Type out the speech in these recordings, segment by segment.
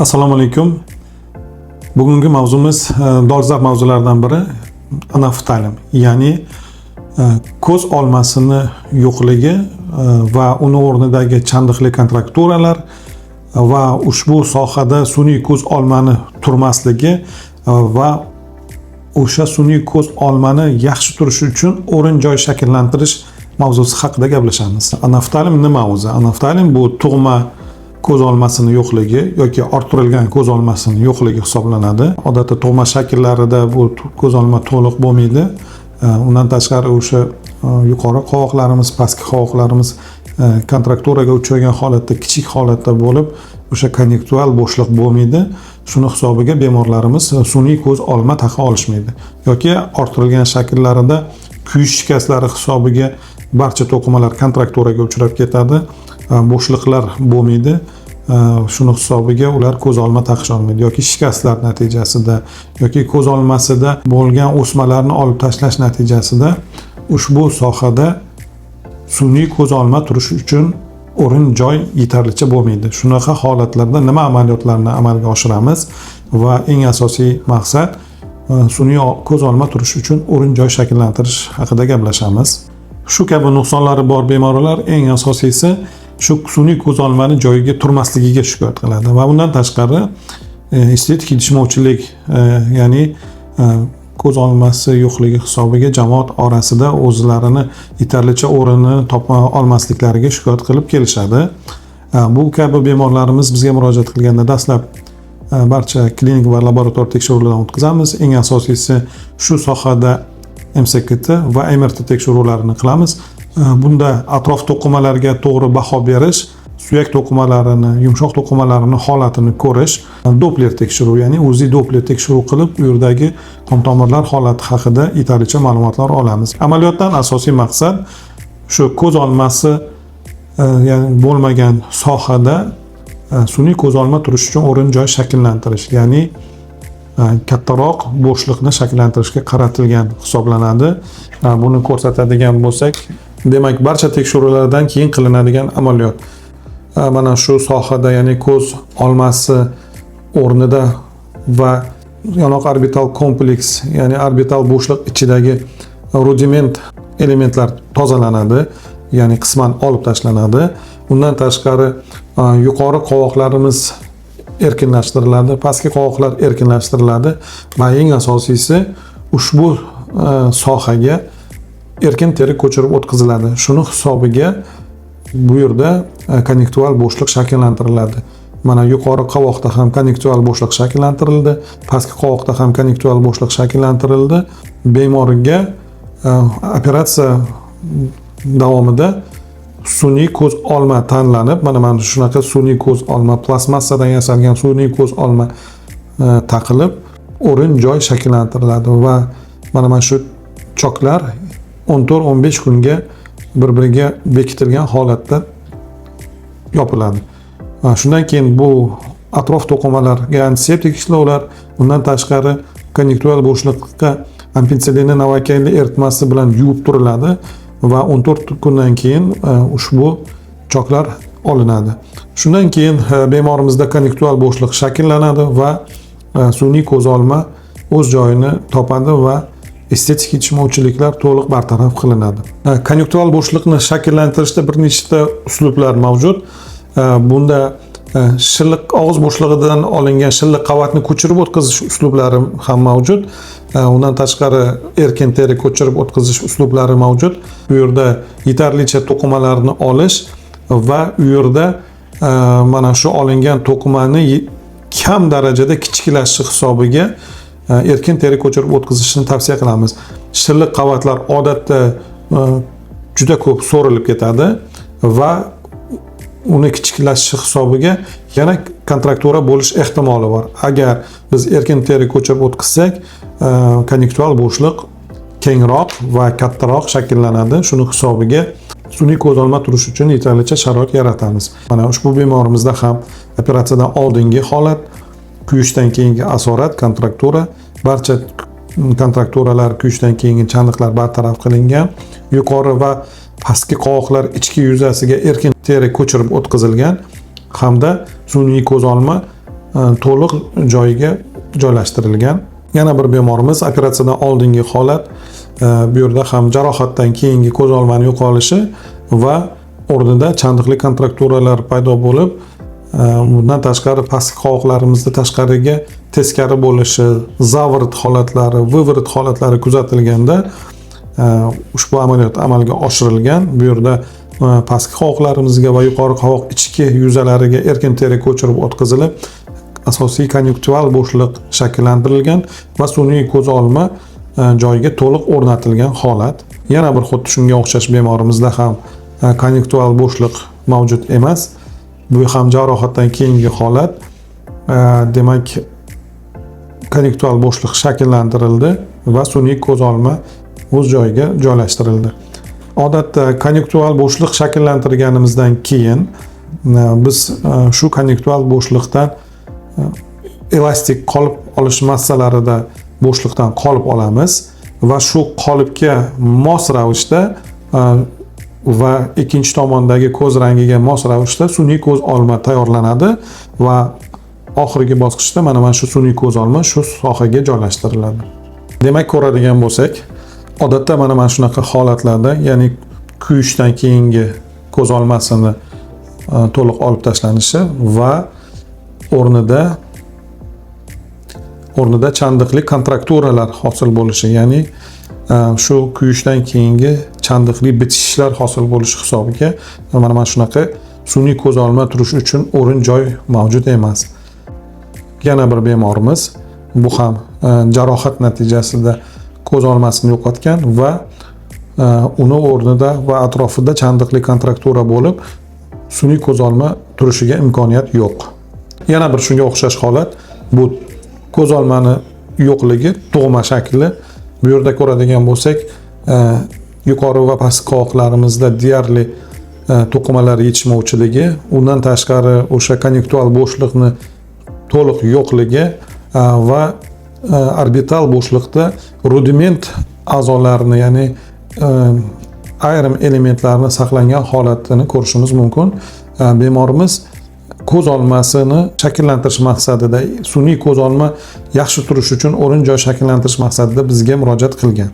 Assalomu alaykum. Bugungi mavzumiz dolzarb mavzulardan biri anoftalm, ya'ni ko'z olmasini yo'qligi va uni o'rnidagi chandiqli kontrakturalar va ushbu sohada sun'iy ko'z olmani turmasligi va o'sha sun'iy ko'z olmani yaxshi turishi uchun o'rin joy shakllantirish mavzusi haqida gaplashamiz. Anoftalm nima o'zi? Anoftalm bu tug'ma ko'z olmasini yo'qligi yoki orttirilgan ko'z olmasini yo'qligi hisoblanadi. Odatda tug'ma shakllarida bu ko'z olma to'liq bo'lmaydi. Undan tashqari o'sha yuqori qovoqlarimiz, pastki qovoqlarimiz kontrakturaga uchragan holatda, kichik holatda bo'lib, o'sha konjunktival bo'shliq bo'lmaydi. Shuni hisobiga bemorlarimiz sun'iy ko'z olma taqa olishmaydi yoki orttirilgan shakllarida kuyish shikastlari hisobiga barcha to'qimalar kontrakturaga uchrab ketadi, bo'shliqlar bo'lmaydi. Shuni hisobiga ular ko'z olma taqisholmaydi yoki shikastlar natijasida yoki ko'z olmasida bo'lgan o'smalarni olib tashlash natijasida ushbu sohada sun'iy ko'z olma turishi uchun o'rin joy yetarlicha bo'lmaydi. Shunaqa holatlarda nima amaliyotlarni amalga oshiramiz va eng asosiy maqsad sun'iy ko'z olma turishi uchun o'rin joy shakllantirish haqida gaplashamiz. Shu kabi nuqsonlari bor bemorlar eng asosiysi shu sun'iy ko'z olmani joyiga turmasligiga shikoyat qiladi va bundan tashqari estetik yetishmovchilik, ya'ni ko'z olmasi yo'qligi hisobiga jamoat orasida o'zlarini yetarlicha o'rinni topa olmasliklariga shikoyat qilib kelishadi. Bu kabi bemorlarimiz bizga murojaat qilganda dastlab barcha klinik va laborator tekshiruvlardan o'tkazamiz. Eng asosiysi shu sohada MSKT va MRT tekshiruvlarini qilamiz. Bunda atrof to'qimalarga to'g'ri baho berish, suyak to'qimalarini, yumshoq to'qimalarini holatini ko'rish, Doppler tekshiruv, ya'ni UZI Doppler tekshiruv qilib, u yerdagi qon tomirlar holati haqida yetarlicha ma'lumotlar olamiz. Amaliyotdan asosiy maqsad shu ko'z olmasi ya'ni bo'lmagan sohada sun'iy ko'z olma turishi uchun o'rin joy shakllantirish, ya'ni kattaroq bo'shliqni shakllantirishga qaratilgan hisoblanadi. Buni ko'rsatadigan bo'lsak, demak, barcha tekshiruvlardan keyin qilinadigan amaliyot. Mana shu sohada, ya'ni ko'z olmasi o'rnida va yonoq orbital kompleks, ya'ni orbital bo'shliq ichidagi rudiment elementlar tozalanadi, ya'ni qisman olib tashlanadi. Undan tashqari yuqori qovoqlarimiz erkinlashtiriladi, pastki qovoqlar erkinlashtiriladi va eng asosiysi ushbu sohaga erkin teri ko'chirib o'tkaziladi. Shuni hisobiga bu yerda konjunktival bo'shliq shakllantiriladi. Mana yuqori qovoqda ham konjunktival bo'shliq shakllantirildi, pastki qovoqda ham konjunktival bo'shliq shakllantirildi. Bemorga operatsiya davomida sun'iy ko'z olma tanlanib, mana shunaqa sun'iy ko'z olma, plastmassadan yasalgan sun'iy ko'z olma taqilib, o'rin joy shakllantiriladi va mana shu choklar 14-15 kunga bir-biriga bekitilgan holatda yopiladi. Va shundan keyin bu atrof to'qimalarga antiseptik ishlovlar, undan tashqari konjunktival bo'shliqqa ampitsillinni novokainli eritmasi bilan yuvib turiladi va 14 kundan keyin ushbu choklar olinadi. Shundan keyin bemorimizda konjunktival bo'shliq shakllanadi va sun'iy ko'z olma o'z joyini topadi va estetik yetishmovchiliklar to'liq bartaraf qilinadi. Konjunktival bo'shliqni shakllantirishda bir nechta uslublar mavjud. Bunda shilliq og'iz bo'shlig'idan olingan shilliq qavatni ko'chirib o'tkazish uslublari ham mavjud. Undan tashqari erkin teri ko'chirib o'tkazish uslublari mavjud. Bu yerda yetarlicha to'qimalarni olish va u yerda mana shu olingan to'qimani kam darajada kichiklashishi hisobiga erkin teri ko'chirib o'tkazishni tavsiya qilamiz. Shilliq qavatlar odatda juda ko'p so'rilib ketadi va uni kichiklashishi hisobiga yana kontraktura bo'lish ehtimoli bor. Agar biz erkin teri ko'chirib o'tkazsak, konjunktival bo'shliq kengroq va kattaroq shakllanadi. Shuni hisobiga sun'iy ko'z olma turish uchun yetarlicha sharoit yaratamiz. Mana ushbu bemorimizda ham operatsiyadan oldingi holat, kuyishdan keyingi asorat, kontraktura, barcha kontrakturalar, kuyishdan keyingi chandiqlar bartaraf qilingan. Yuqori va pastki qovoqlar ichki yuzasiga erkin teri ko'chirib o'tkazilgan hamda sun'iy ko'z olma to'liq joyiga joylashtirilgan. Yana bir bemorimiz, operatsiyadan oldingi holat. Bu yerda ham jarohatdan keyingi ko'z olmani yo'qolishi va o'rnida chandiqli kontrakturalar paydo bo'lib, bundan tashqari pastki qovoqlarimizda tashqariga teskari bo'lishi, заворот holatlari, выворот holatlari kuzatilganda ushbu amaliyot amalga oshirilgan. Bu yerda pastki qovoqlarimizga va yuqori qovoq ichki yuzalariga erkin teri ko'chirib o'tkazilib, asosiy konjunktival bo'shliq shakllantirilgan va sun'iy ko'z olma joyiga to'liq o'rnatilgan holat. Yana bir xuddi shunga o'xshash bemorimizda ham konjunktival bo'shliq mavjud emas. Bu ham jarohatdan keyingi holat. Demak, konjunktival bo'shliq shakllantirildi va sun'iy ko'z olma o'z joyiga joylashtirildi. Odatda konjunktival bo'shliq shakllantirganimizdan keyin biz shu konjunktival bo'shliqdan elastik qolip olish massalarida bo'shliqdan qolip olamiz va shu qolipga mos ravishda va ikkinchi tomondagi ko'z rangiga mos ravishda sun'iy ko'z olma tayyorlanadi va oxirgi bosqichda mana shu sun'iy ko'z olma shu sohaga joylashtiriladi. Demak, ko'radigan bo'lsak, odatda mana shunaqa holatlarda, ya'ni kuyishdan keyingi ko'z olmasini to'liq olib tashlanishi va o'rnida chandiqli kontrakturalar hosil bo'lishi, ya'ni shu kuyishdan keyingi chandiqli bitishishlar hosil bo'lishi hisobiga mana shunaqa sun'iy ko'z olma turishi uchun o'rin joy mavjud emas. Yana bir bemorimiz, bu ham jarohat natijasida ko'z olmasini yo'qotgan va uni o'rnida va atrofida chandiqli kontraktura bo'lib, sun'iy ko'z olma turishiga imkoniyat yo'q. Yana bir shunga o'xshash holat, bu ko'z olmani yo'qligi, tug'ma shakli. Bu yerda ko'radigan bo'lsak, yuqori va pastki qovoqlarimizda deyarli to'qimalar yetishmovchiligi, undan tashqari o'sha konjunktival bo'shliqni to'liq yo'qligi va orbital bo'shliqda rudiment a'zolarni, ya'ni ayrim elementlarni saqlangan holatini ko'rishimiz mumkin. Bemorimiz ko'z olmasini shakllantirish maqsadida, sun'iy ko'z olma yaxshi turishi uchun o'rin joy shakllantirish maqsadida bizga murojaat qilgan.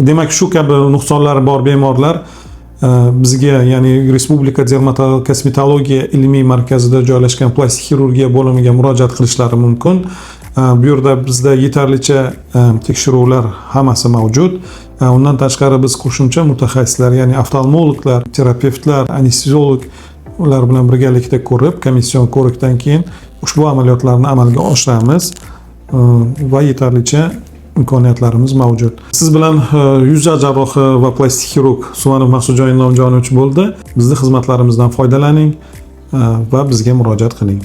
Demak, shu kabi nuqsonlari bor bemorlar bizga, ya'ni Respublika dermatokosmetologiya ilmiy markazida joylashgan plastik xirurgiya bo'limiga murojaat qilishlari mumkin. Bu yerda bizda yetarlicha tekshiruvlar hammasi mavjud. Undan tashqari biz qo'shimcha mutaxassislar, ya'ni oftalmologlar, terapevtlar, anesteziolog, ular bilan birgalikda ko'rib, komission ko'rikdan keyin ushbu amaliyotlarni amalga oshiramiz va yetarlicha imkoniyatlarimiz mavjud. Siz bilan yuz jarrohi va plastik xirurg Suvanov Maqsudjon Inomjonovich bo'ldi. Bizni xizmatlarimizdan foydalaning va bizga murojaat qiling.